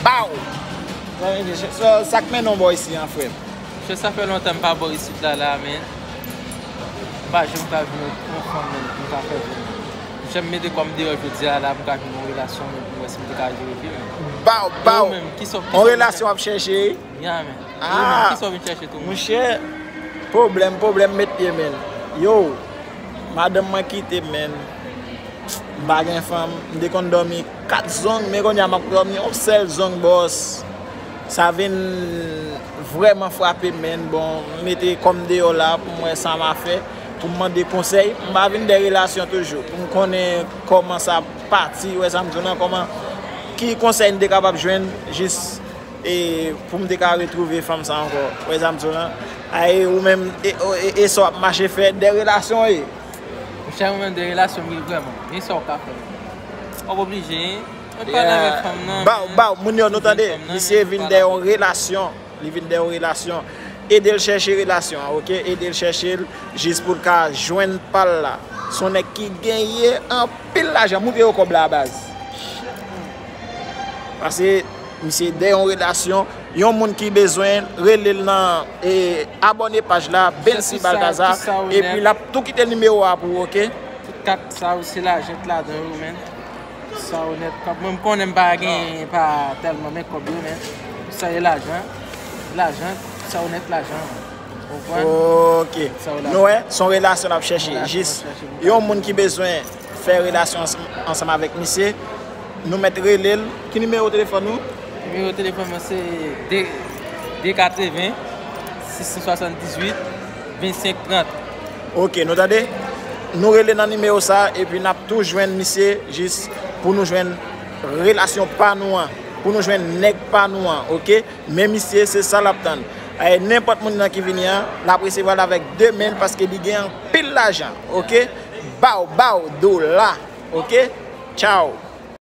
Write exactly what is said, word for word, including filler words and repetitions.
Baw! Sa, sa k mennen w bò isi an, frè m? Chè, sa fè lontan m pa bò isit la, la, men m pa janm ka jwenn yon fanm, men m ka fè jwenn. Chè, m mete kò m deyò jodi a la, m ka jwenn yon relasyon, men pou m wè si m te ka jere fi, men. Baw, baw! Ou menm, ki sòt, ki sòt? Yon relasyon w ap chèche? Ya, men. Ou menm, ki sòt vin chèche tou? Monchè, pwoblèm, pwoblèm met pye, men. Yo, madanm mwen kite m, men. M pa gen fanm, m te konn dòmi kat zong, men kounye a m ap dòmi yon sèl zong, bòs. Sa vin vrèman frape m, men. Bon, m mete kò m deyò la pou m wè sa m a fè, pou m mande konsèy. M pa vin dèyè relasyon toujou, pou m konnen kòman sa pati, wè sa m di w lan, kòman, ki konsèy m te kapab jwenn jis e pou m te ka retwouve fanm sa ankò. Wè sa m di w lan? Ay, ou menm, e, e, e sa w ap mache fè de relasyon e? Monchè, ou menm de relasyon m ye vrèman. Men sa w ka fè. W ap oblije, hein? Mwen pale avèk fanm nan, baw, men baw, moun yo, nou tande? Misye vin de yon relasyon. Li vin de yon relasyon. Ede l chèche relasyon an, oke? Ede l chèche l jis pou l ka jwenn pa l la. Se yon nèg ki genyen anpil lajan. Moutre yo kòb la, baz. Paske misye de yon relasyon, yon moun ki bezwen, rele l nan, e, abòne paj la, Bency Balthazar, epi l ap tou kite nimewo a pou ou, oke? Tout kat sa yo, se lajan k ladan yo, men. Sa onèt, mwen m konnen m pa gen, pa tèlman, men kòb yo, men sa e lajan, lajan, sa onèt lajan, ou konprann? Oke. Nou wè, se yon relasyon l ap chèche. Jis yon moun ki bezwen fè relasyon ansanm, ansanm avèk misye, nou mèt rele l. Ki nimewo telefòn ou? Nimewo telefòn mwen se de, de katreven, sis san swasanndizuit, vennsenk trant. Oke, nou tande? Nou rele nan nimewo sa, epi n ap tou jwenn misye jis pou nou jwenn relasyon pa nou an, pou nou jwenn nèg pa nou an, oke? Men misye, se sa l ap tann. E nenpòt moun nan ki vini an, l ap resevwa l avèk de men l paske li gen anpil lajan, oke? Baw, baw, dola, oke? Tchaw!